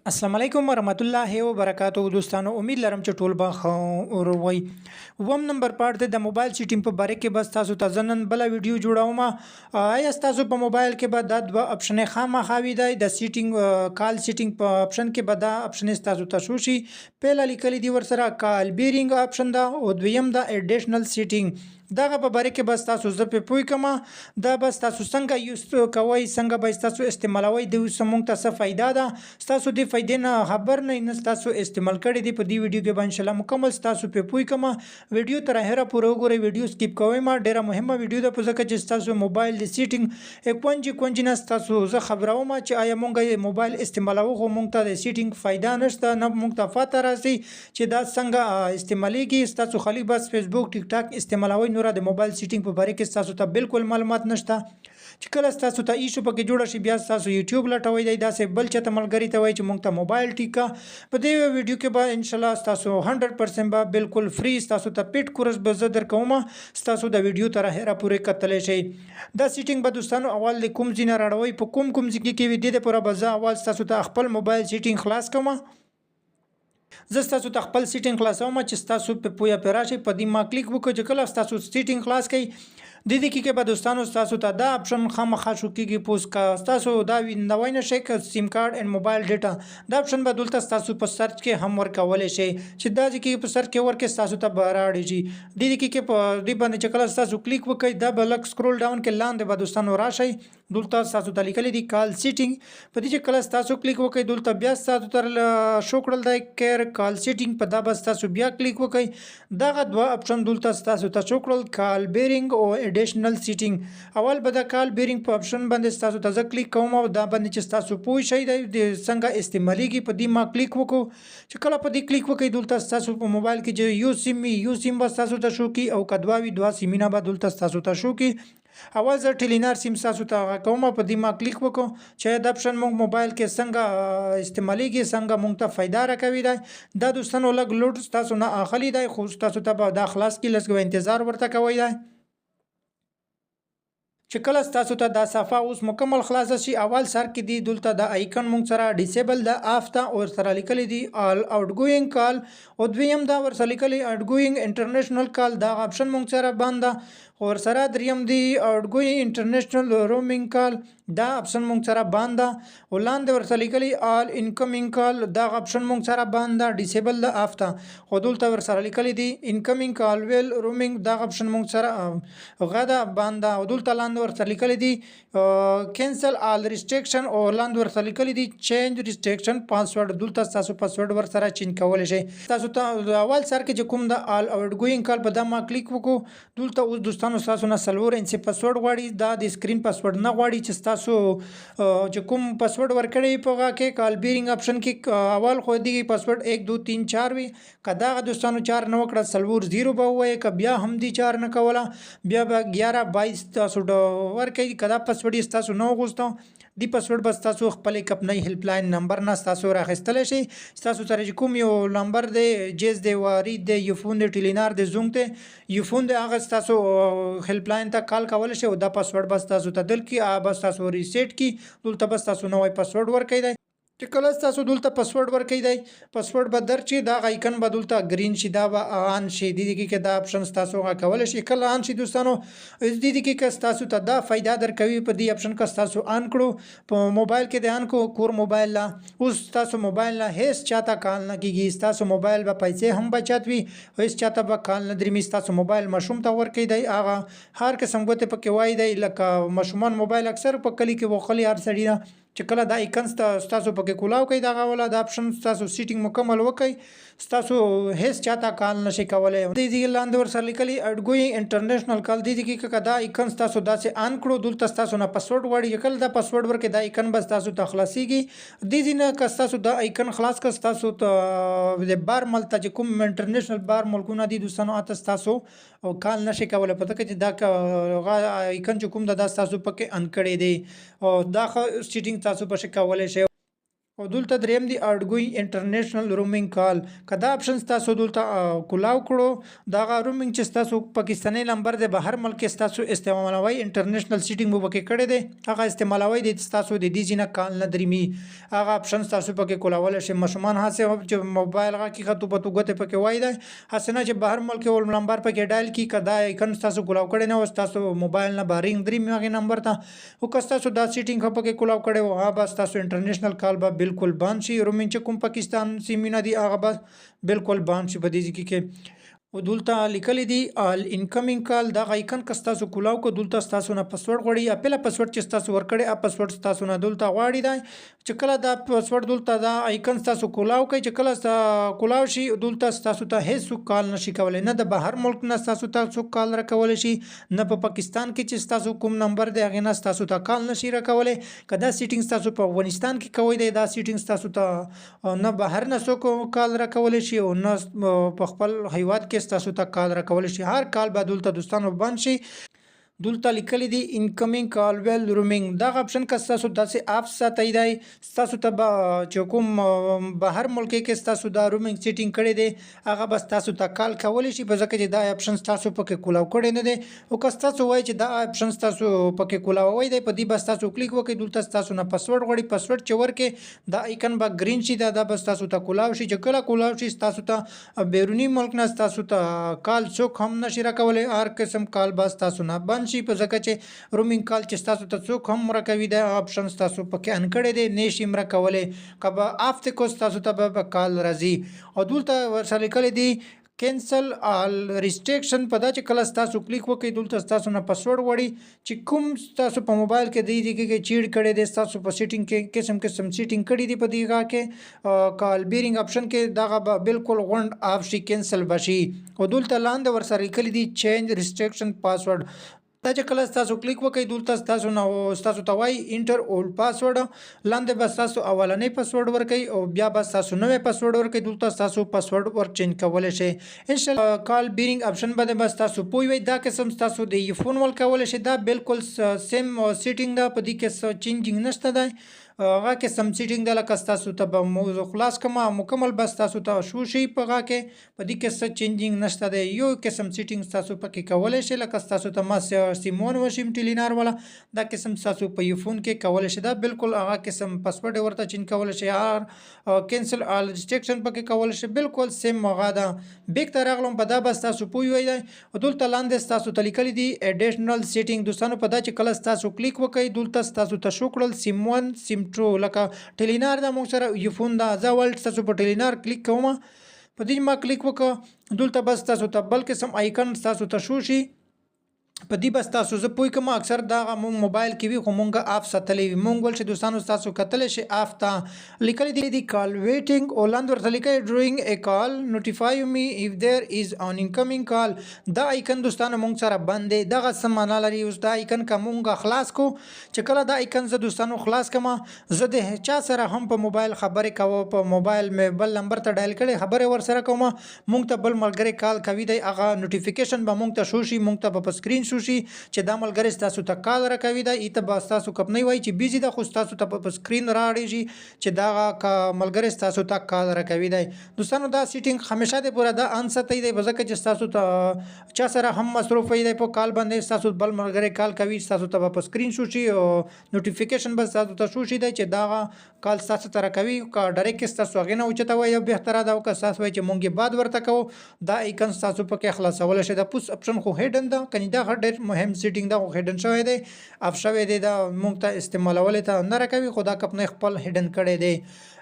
السلام علیکم ورحمت الله وبرکاتو دوستانو، امید لرم چې ټول به ښه او روغ وئ. اووم نمبر پارټ دی، د موبایل سیټینګ په باره کې به تاسو ته زه نن بله ویډیو جوړوم. آیا ستاسو په موبایل کې به دا دوه اپشنې خامخا وي؟ دی د سیټینګ کال سیټینګ په اپشن کې به دا اپشنې ستاسو ته شو شي. پهله لیکلي دي ورسره کال بیرینګ اپشن ده او دویم ده اډیشنل سیټینګ. دغه په باره کې به ستاسو زه پرې پوه کړم، دا به ستاسو څنګه یوز کوئ، څنګه به ستاسو استعمالوئ، د اوس مونږ ته څه فایده ده. ستاسو دې فایدې نه خبر نه نه ستاسو استعمال کړی دی. په دې ویډیو کې به ان شاء الله مکمل ستاسو پرې پوه کړم. ویډیو تر اخره پورې وګورئ، ویډیو سکیپ کوئ ما، ډیره مهمه ویډیو ده، په ځکه چې ستاسو موبایل د سیټینګ کونجې کونجې نه ستاسو زه خبروم چې آیا مونږ موبایل استعمالوو خو مونږ ته د سیټینګ فایده نشته، نه مونږ ته پته راځي چې دا څنګه استعمالیږي. ستاسو خالي بس فیسبوک، ټیک ټاک استعمالوئ، نوره د موبایل سیټینګ په باره کې ستاسو ته بالکل معلومات نشته. چې کله ستاسو ته ایشو پکې جوړه شي، بیا ستاسو یوټیوب لټوئ دی، داسې بل چاته ملګري ته وایي چې مونږ ته موبایل ټیک کا. په دې ویډیو کې به ان شاء الله ستاسو 100% به بالکل فری ستاسو ته پیډ کورس به زه درکوم. ستاسو د ویډیو تر اخره پورې کتلی شئ. دا سیټینګ به دوستانو اول د کوم ځای نه راړوئ، په کوم کوم ځای کې وي، دې لپاره به زه اول ستاسو ته خپل موبایل سیټینګ خلاص کوم. زه ستاسو ته خپل سیټینګ خلاصوم چې ستاسو په پویا پرې راشئ. په دې ما کلیک وکړ، چې کله ستاسو سیټینګ خلاص کړئ، دې دې کې به دوستانو ستاسو ته دا اپشن خامخا شو کېږي. پوس که ستاسو دا ویندوی نه شئ که سیم کارت اینډ موبایل ډیټا، دا اپشن به دلته ستاسو په سرچ کې هم ورکولی شئ، چې دا ځای کې په سرچ کې ورکړئ، ستاسو ته به راړي شي. دې دې کې په دې باندې چې کله ستاسو کلیک وکړئ، دا به لږ سکرول ډاون کې لاندې به دوستانو راشئ. دلته ستاسو ته لیکلي دي کال سیټینګ. په دې چې کله ستاسو کلیک وکړئ، دلته بیا ستاسو تر شو کړل دی کیر کال سیټینګ. په دا به ستاسو بیا کلیک وکړئ. دغه دوه اپشن دلته ستاسو ته شو کړل، کال بیرینګ او اډیشنل سیټینګ. اول به د کال بیرینګ په اپشن باندې ستاسو ته زه کلیک کوم او دا باندې چې ستاسو پوه شئ د څنګه استعمالیږي. په دې ما کلیک وکړو، چې کله په دې کلیک وکړئ، دلته ستاسو په موبایل کې چې یو سیم وي، یو سیم به ستاسو ته شو کی او که دوه وي، دوه سیمونه به دلته ستاسو ته شو کی. اول زه ټیلینار سیم ستاسو ته هغه کوم. په دې ما کلیک وکړو چې دا اپشن موږ موبایل کې څنګه استعمالیږي، څنګه موږ ته فایده راکوي دی. دا دوستانو لږ لوډ ستاسو نه اخلي دی، خو ستاسو ته به دا خلاص کړي، لږ انتظار ورته کوئ دی. چې کله ستاسو ته دا صفحه اوس مکمل خلاصه شي، اول سر کې دی دلته د آیکن مونږ سره ډیسیبل د آف ته او سره لیکلی دی آل آوټګوینګ کال او دویم دا ورسره لیکلی آوټګوینګ انټرنیشنل کال، دا آپشن مونږ سره بند ده. ورسره دریم دی آوټګوینګ انټرنیشنل رومینګ کال، دا آپشن مونږ سره بند ده. او لاندې ورسره لیکلی آل انکمینګ کال، دا آپشن مونږ سره بند ده، ډیسیبل د آف ته. خو دلته ورسره لیکلی دی انکمینګ کال ویل رومینګ، دا آپشن مونږ سره غدا بند ده. او دلته لاندې ورسره لیکلی دی کینسل آل ریسټریکشن او لاندې ورسره لیکلی دی چینج ریسټریکشن پاسورډ. دلته تاسو پاسورډ ورسره چینج کولی شئ. تاسو ته اول سر کې چې کوم د آل آوټګوینګ کال، په دا ما کلیک وکړو. دلته اوس دوستانو تاسو نه 4 انچ پاسورډ غواړي، دا د سکرین پاسورډ نه غواړي. چې تاسو چې کوم پاسورډ ورکړی په هغه کې کال بیرینګ اپشن کې، اول خو دی پاسورډ 1 2 3 4 وي. که دا دوستانو 4 نه وکړه، 4 0 به ووایي. که بیا هم دی 4 نه کوله، بیا به 11 22 تاسو ورکوي. که دا پاسورډ یې ستاسو نه وغوښته، دی پاسورډ به ستاسو خپلې کمپنۍ هیلپ لاین نمبر نه ستاسو راخیستلی شي. ستاسو سره چې کوم یو نمبر دی، جیز دی، وارید دی، یو فون دی، ټیلینار دی، زونګ دی، یو فون دی، هغه ستاسو هیلپ لاین ته کال کولی شي او دا پاسورډ به ستاسو ته درکړي، هغه به ستاسو ریسیټ کړي. دلته به ستاسو نوی پاسورډ ورکوي دی. چې کله تاسو دلته پاسورډ ورکړئ دی، پاسورډ به درشي، دا آیکن به دلته ګرین شي، دا به آن شي. دې کې دا اپشن تاسو هغه کولی شئ. کله آن شي دوستانو، دې کې که تاسو ته دا فایده درکوي، په دې اپشن که تاسو آن کړو، په موبایل کې د آن کو کور موبایل لا، اوس تاسو موبایل نه هیڅ چاته کال نه کیږي. تاسو موبایل به پیسې هم بچت وي، هیڅ چاته به کال نه درمي. تاسو موبایل ماشوم ته ورکړئ دی، هغه هر قسم ګوتې پکې وای دی. لکه ماشومان موبایل اکثر په کلي کې وخلي هر سړي نه. چې کله دا آیکن ستاسو پکې کولاو کوي، دغه ولا دا اپشن ستاسو سیټینګ مکمل وکړئ، ستاسو هیڅ چاته کال نشي کولای. دې دې لاندې ورسره لیکلي آوټګوینګ انټرنیشنل کال. دې دې کې که دا آیکن ستاسو داسې آن کړو، دلته ستاسو نه پاسورډ غواړي. کله دا پاسورډ ورکړي، دا آیکن به ستاسو ته خلاصيږي. دې دې نه که ستاسو دا آیکن خلاص کړ، ستاسو ته د بار ملک ته چې کوم انټرنیشنل بار ملکونه دي دوستانو، اته ستاسو او کال نشي کولای، په ځکه چې دا آیکن چې کوم دا ستاسو پکې آن کړی دی او دا سیټینګ تاسو پکې کولی شئ. او دلته دریم دی آوټګوینګ انټرنیشنل رومینګ کال، که دا اپشن ستاسو دلته کولاو کړو، دغه رومینګ چې ستاسو پاکستاني نمبر دی، بهر ملک کې ستاسو استعمالوي، انټرنیشنل سیټینګ مو پکې کړی دی، هغه استعمالوي دی، ستاسو د دې ځای نه کال نه درېمي. هغه اپشن ستاسو پکې کولاولی شي. ماشومان هسې چې موبایل غږ کې خطو پتو ګوتې پکې وایي دی، هسې نه چې بهر ملک کې نمبر پکې ډایل کړي، که دا ایکن ستاسو کولاو کړی نه و، ستاسو موبایل نه به رینګ درېمي هغې نمبر ته. او که ستاسو دا سیټینګ ښه پکې کولاو کړی و، هغه به ستاسو انټرنیشنل کال به بالکل بند شي. رومینګ چې کوم پاکستان سیمونه دي، هغه به بالکل بند شي په دې ځای کې. او دلته لیکلي دي آل انکمینګ کال، دغه ایکن که ستاسو کولاو کو، دلته ستاسو نه پسورډ غواړي. خپله پسورډ چې ستاسو ورکړی، هغه پسورډ ستاسو نه دلته غواړي دی. چې کله دا پسورډ دلته دا ایکن ستاسو کولاو کوي، چې کله کولاو شي، دلته ستاسو ته هیڅ کال نشي کولی. نه د بهر ملک نه ستاسو ته څوک کال راکولی شي، نه په پاکستان کې چې ستاسو کوم نمبر دی، هغې نه ستاسو ته کال نشي راکولی. که دا سیټینګ ستاسو په افغانستان کې کوئ دی، دا سیټینګ ستاسو ته نه بهر نه څوک کال راکولی شي او نه په خپل هیواد کې ستاسو ته کال راکولی شي. هر کال به دلته دوستانو بند شي. دلته لیکلي دي انکمینګ کال ویل رومینګ، دغه اپشن که ستاسو داسې اف ساتئ دی، ستاسو ته به چې کوم بهر ملک کې ستاسو دا رومینګ سیټینګ کړی دی، هغه به ستاسو ته کال کولی شي، په ځکه چې دا اپشن ستاسو پکې کولاو کړی نه دی. او که ستاسو وایي چې دا اپشن ستاسو پکې کولاوی دی، په دې به ستاسو کلیک وکړئ، دلته ستاسو نه پسورډ غواړي. پسورډ چې ورکړئ، دا ایکن به ګرین شي، دا به ستاسو ته کولاو شي. چې کله کولاو شي، ستاسو ته بیروني ملک نه ستاسو ته کال څوک هم نشي راکولی. هر قسم کال به ستاسو نه بند شي، په ځکه چې رومینګ کال چې ستاسو ته څوک هم راکوي، دا اپشن ستاسو پکې ان کړی دی، نشي هم راکولی. که به اف ته کو، ستاسو ته به کال راځي. او دلته ورسره لیکلی دي کینسل آل ریسټریکشن، په دا چې کله ستاسو کلیک وکړئ، دلته ستاسو نه پسورډ غواړي چې کوم ستاسو په موبایل کې دی کې چیډ کړی دی، ستاسو په سیټینګ کې قسم قسم سیټینګ کړی دی، په دې کې کال بیرینګ اپشن کې دغه به بالکل غونډ اف شي، کینسل به شي. او دلته لاندې ورسره لیکلي دي چینج ریسټریکشن پاسورډ، دا چې کله ستاسو کلیک وکړئ، دلته ستاسو نه ستاسو ته وایي انټر اولډ پاسورډ. لاندې به ستاسو اولنی پاسورډ ورکوي او بیا به ستاسو نوی پاسورډ ورکوي. دلته ستاسو پاسورډ ور چینج کولی شئ. انشاءالله کال بیرینګ اپشن باندې به تاسو پوه وئ. دا قسم تاسو د یفون ول کولی شئ. دا بالکل سیم سیټینګ ده، په دې کې څه چینجینګ نشته دی. هغه قسم سیټینګ ده لکه ستاسو ته به موضوع خلاص کړم، مکمل به ستاسو ته شو شي په هغه کې. په دې کې څه چینجینګ نشته دی. یو قسم سیټینګ تاسو پکې کولی شئ، لکه ستاسو ته ما سیم ون وشیم ټیلینار والا، دا قسم تاسو په یو فون کې کولی شئ. دا بالکل هغه قسم پاسورډ ورته چینج کولی شئ، هر کینسل آل ریسټریکشن پکې کولی شئ، بالکل سیم هغه ده. بیک ته راغلم، په دا به تاسو پوه وئ. او دلته لاندې تاسو ته لیکلي دي اډیشنل سیټینګ. دوستانو، په دا چې کله تاسو کلیک وکړئ، دلته تاسو ته شو کړل سیم 1، سیم 2، لکه ټیلینار دا موږ سره یو فون دا. زه اول تاسو په ټیلینار کلیک کوم. په دې ما کلیک وکړ، دلته بس تاسو ته بل قسم آیکن تاسو ته شو شي. په دې بس تاسو زه پوه کوم. اکثر دا مونږ موبایل کې وي، خو مونږ اف ساتلی وي. مونږ ول چې دوستانو تاسو کتلی شئ، اف ته لیکلي دي دي کال ویټینګ او لاندې ورته لیکلي ډورینګ ا کال نوټیفای می اف دیر از ان انکمینګ کال. دا آیکن دوستانو مونږ سره بند دی. دغه څه معنا لري؟ اوس دا آیکن که مونږ خلاص کو، چې کله دا آیکن زه دوستانو خلاص کړم، زه د چا سره هم په موبایل خبرې کوم، په موبایل مې بل نمبر ته ډایل کړی، خبرې ورسره کوم، مونږ ته بل ملګری کال کوي دی، هغه نوټیفیکیشن به مونږ ته شو شي، مونږ ته به په سکرین شو شي چې دا ملګری ستاسو ته کال راکوي. دا ایته به ستاسو کمپنۍ وایي چې بیزي ده، خو ستاسو ته په سکرین راړېږي چې دا ملګری ستاسو ته کال راکوي دی. دوستانو، دا سیټینګ همیشه د پوره دا ان ساتئ دی، ځکه چې ستاسو ته چا سره هم مصروف وي دی، په کال باندې ستاسو بل ملګری کال کوي، ستاسو ته به په سکرین شو شي او نوټیفیکیشن به ستاسو ته شو شي دی چې دا کال ستاسو ته راکوي. که ډایرکټ ستاسو هغې نه اوچته وایي بهتره ده، او که ستاسو وایي چې مونږ یې بعد ورته کوو، دا ایکن ستاسو پکې خلاصولی شئ. دا پوس اپشن خو هیډن ده کني، دا ډېر مهم سیټینګ ده، خو هیډن شوی دی، اف شوی دی، دا مونږ ته استعمالولی ته نه راکوي، خو دا کمپنۍ خپل هیډن کړی دی.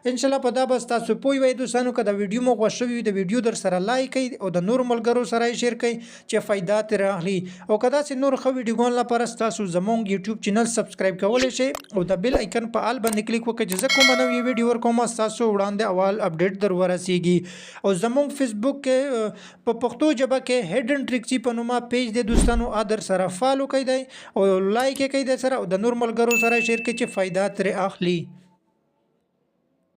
انشاءالله په دا به تاسو پوه وئ. دوستانو، که دا ویډیو مو خوښ شوي وي، د ویډیو در سره لایک کړئ او د نورو ملګرو سره یې شیر کړئ چې فایده ترې اخلي. او که داسې نور ښه ویډیوګانو لپاره تاسو زمونږ یوټیوب چینل سبسکرایب کولی شئ او د بیل آیکن په آل باندې کلیک وکړئ چې زه کومه نوې ویډیو ورکوم، ستاسو وړاندې اول اپډیټ در ورسیږي. او زمونږ فیسبوک کې په پښتو ژبه کې هیډن ټریکسي په نومه پیج دی دوستانو، در سره فالو کړئ دی او لایک یې کړئ در سره او د نور ملګرو سره شیر کړئ چې فایده ترې اخلي.